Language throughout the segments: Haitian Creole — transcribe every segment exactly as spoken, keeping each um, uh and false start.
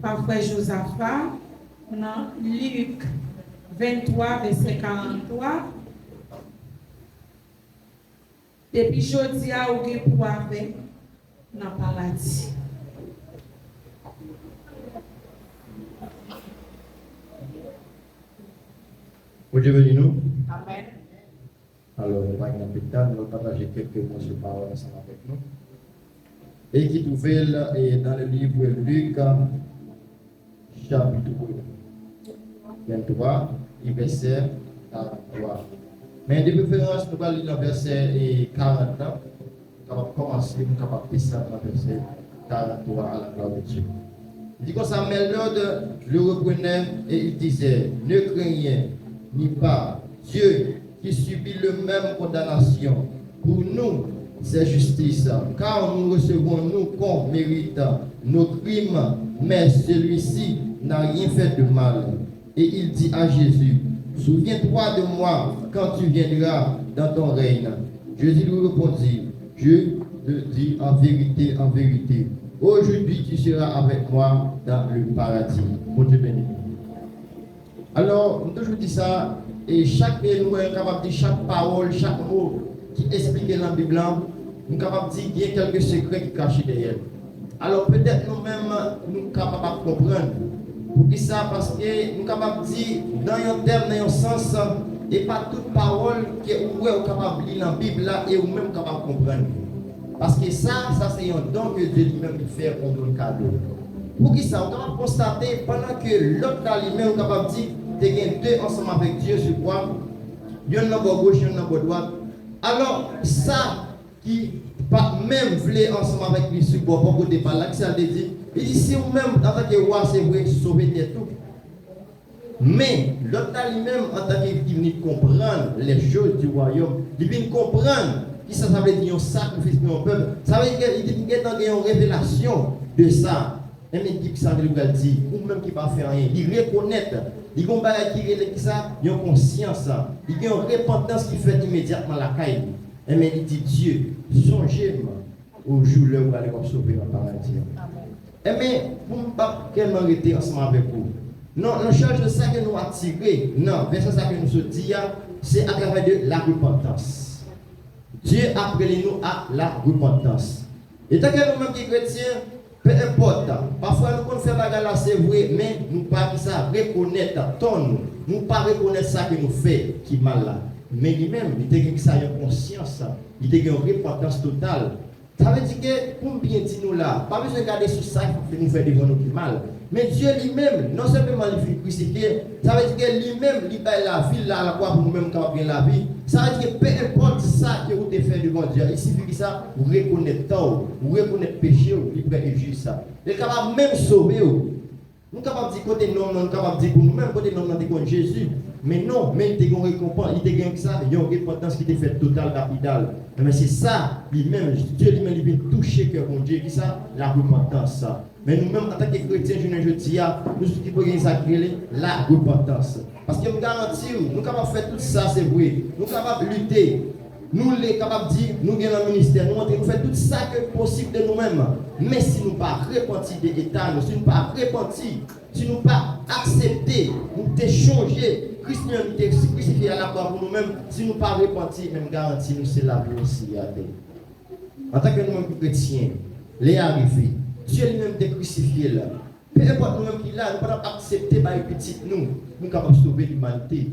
pa frè Jozafa nan Lik venntwa, vèsè karanntwa. Depi jodi a, ou gen pou avè m nan paradi. Bondye beni nou. Amèn. Alò, nou pa gen anpil tan, nou pataje kèlke mòso pawòl ansanm avèk nou. E ki twouve l, e, dans le livre Luc, chapit venntwa, e vèsè karant-twa. Men de preferans, nou pral li nan vèsè, e, karant lan. Nou kapab kòmanse, nou kapab desann nan vèsè karant-twa, à la gloire de Dieu. Il dit comme ça, mais l'ordre le reprenait et il disait, ne crains rien, ni pas, Dieu qui subit le même condamnation pour nous, c'est justice, car nous recevons, nous, qu'on mérite nos crimes, mais celui-ci n'a rien fait de mal. Et il dit à Jésus, souviens-toi de moi quand tu viendras dans ton règne. Jésus lui répondit, je te dis en vérité, en vérité, aujourd'hui tu seras avec moi dans le paradis. Bondye beni nou. Alò, m toujou di sa, e chak, e nou wè, m kapab di chak pawòl, chak mo ki esplike nan Bib la, m kapab di gen kèlke sekrè ki kache dèyè l. Alò, petèt nou menm, nou kapab ap konprann. Poukisa? Paske nou kapab di, nan yon tèm, nan yon sans, e pa tout pawòl ke ou wè ou kapab li nan Bib la e ou menm kapab konprann. Paske sa, sa se yon don ke Dye li menm li fè yon moun kado. Poukisa? Ou kapab konstate, pandan ke lòt la li menm, ou kapab di, te gen de ansanm avèk Dye sou kwa, yonn nan bò goch, yonn nan bò dwat. Alò, sa ki pa t menm vle ansanm avèk li sou bò, bò kote pa l la, kisa l te di? Li di, si ou menm, antanke wa, se vre, sove tèt ou. Men, lòt la li menm, antanke ki vin konprann les choses du royaume, li vin konprann kisa sa vle di yon sakrifis pou yon pèp. Sa vle di ke li te gentan gen yon revelasyon de sa. Enben, ki sa ke li pral di? Ou menm ki pa fè anyen. Li rekonèt, li gen yon bagay ki rele kisa? Yon konsyans. Li gen yon repantans ki fèt imedyatman lakay li. Enben, li di, Dye, sonje m o jou lè ou prale w ap sove nan paradi a. Enben, pou m p ap tèlman rete ansanm avèk ou. Non, nan chaj de sa ke nou atire, nan vèsè sa ke nou sot di a, se atravè de la repantans. Dye ap rele nou a la repantans. Etanke nou menm ki kretyen, pe enpòt, pafwa nou konn fè bagay la, se vre, men nou pa kisa rekonèt tò nou. Nou pa rekonèt sa ke nou fè ki mal la. Men li menm, li te gen kisa yon konsyans, li te gen yon repantans total. Sa vle di ke, pou m byen di nou la, pa bezwen gade sou sa ke nou fè devan nou ki mal. Men Dye li menm, non sèlman li fin krisifye, sa vle di ke li menm, li bay lavi l la alakwa pou nou menm kapab gen lavi. Sa vle di ke pe enpòt sa ke ou te fè devan Dye a, il sifi kisa? Ou rekonèt tò w, ou rekonèt peche w, li prè e jis. Li kapab menm sove w. Nou kapab di kote nonm nan, nou kapab di pou nou menm kote nonm nan te konn Jezi. Men non, men li te gen yon rekonpan, li te gen kisa? Yon repantans ki te fèt total lapidal. Enben se sa, li menm, Dye li menm, li vin touche kè Bondye. Kisa? La repantans. Men nou menm, antanke kretyen, jounen jodi a, nou sou ki pou gen sa ki rele la repantans. Paske m garanti w, nou kapab fè tout sa, se vre. Nou kapab lite. Nou le kapab di, nou gen nan ministè, nou antre, nou fè tout sa ke posib de nou menm. Men si nou pa repanti de eta nou, si nou pa repanti, si nou pa aksepte, nou te chonje Kris li menm ki te krisifye alakwa pou nou menm, si nou pa repanti, men m garanti nou se lavi nou sou latè. Antanke nou menm ki kretyen, lè a rive, Dye li menm te krisifye l. Pe enpòt nou menm ki la, nou pa t ap aksepte bay pitit nou pou nou kapab sove limanite.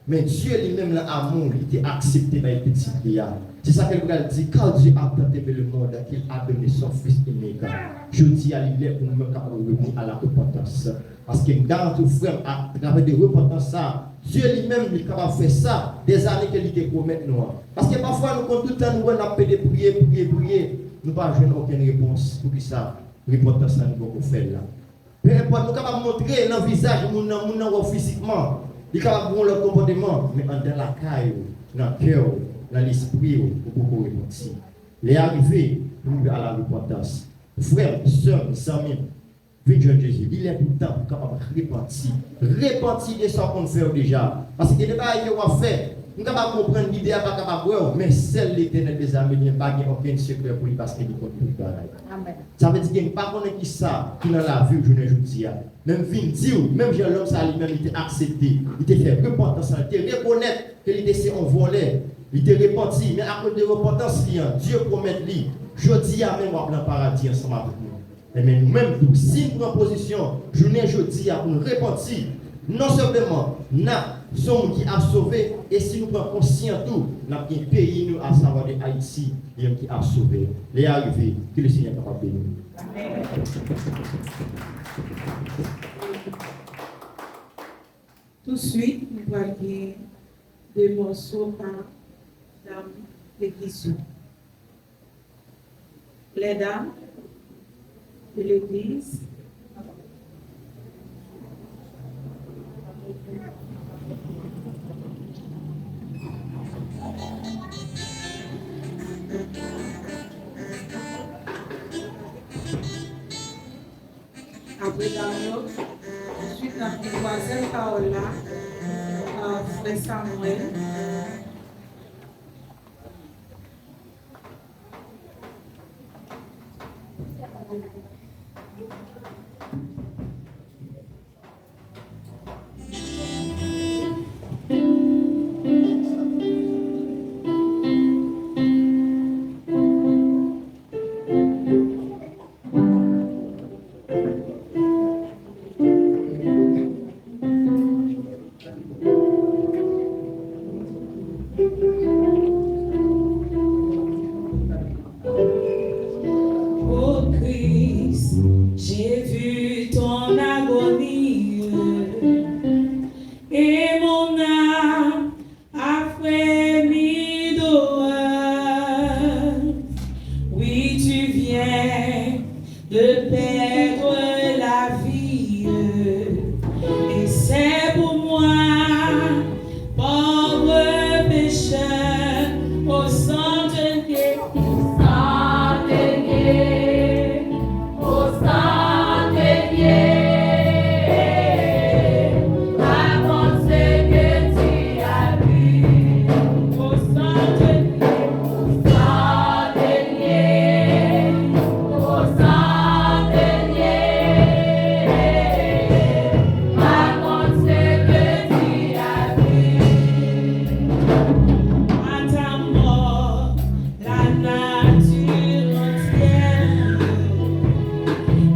Men Dye li menm nan amou li te aksepte bay pitit li a. Se sa ke l pral di, car Dieu a tant aimé le monde qu'il a donné son Fils unique. Jodi a, li lè pou nou menm kapab revni a la repantans. Paske m garanti w, frè m, atravè de repantans sa, Dye li menm li kapab fè sa, dèzane ke li te pwomèt nou an. Paske pafwa nou konn tout tan nou wè n ap pede priye, priye, priye, nou pa jwenn okenn repons. Poukisa? Repantans la nou poko fè l la. Pe enpòt, nou kapab montre nan vizaj moun nan, moun nan wè w fizikman, li kapab gen yon lòt konpòteman, men anndan lakay ou, nan kè w, nan lespri w, ou poko repanti. Lè a rive pou nou rive a la repantans. Frè m, sè m, zanmi m, vin jwenn Jezi. Li lè pou tan pou w kapab repanti. Repanti de sa w konn fè yo deja. Paske gen de bagay ke w ap fè, M kapab konprann lide a pa kapab wè w, men sèl Letènèl dèzame li menm pa gen okenn sekrè pou li, paske li konn tout bagay. Amèn. Sa vle di ke m pa konnen kisa ki nan lavi w jounen jodi a. Men m vin di w, menm jan lòm sa li menm, li te aksepte, li te fè repantans lan, li te rekonèt ke li te se yon vòlè, li te repanti, men akoz de repantans li an, Dye pwomèt li, jodi a menm w ap nan paradi ansanm avèk mwen. Ebyen, nou menm tou, si n pran pozisyon jounen jodi a pou n repanti, non sèlman n ap se yon moun ki ap sove, e si nou pran konsyans tou, n ap gen peyi nou, asavwa de Ayiti, li menm ki ap sove. Lè a rive, ke le Senyè kapab beni nou. Touswit, nou pral gen de mòso pa dam legliz yo. Les dames de l'église. Apre dam yo, answit n ap gen twazyèm pawòl la, euh, frè Samuel. Ô Christ, j'ai vu ton agonie, et mon âme a frémi d'horreur. Oui, tu viens de perdre la vie, et c'est pour moi, pauvre pécheur, au sang de Dieu. À ta mort, la nature entière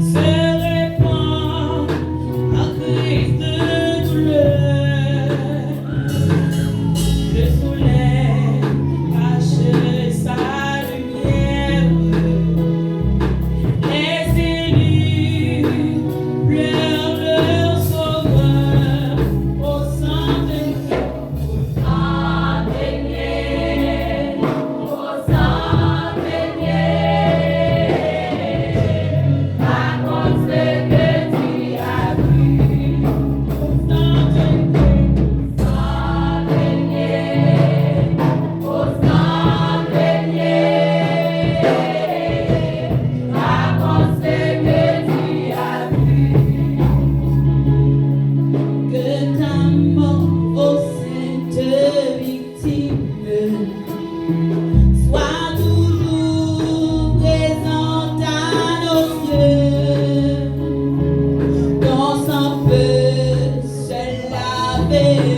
se répand en cris de douleur. Le soleil cache sa lumière. Les élus pleurent leur sauveur au sang de Que ta mort, ô sainte victime, soit toujours présente à nos yeux. Ton sang peut seul laver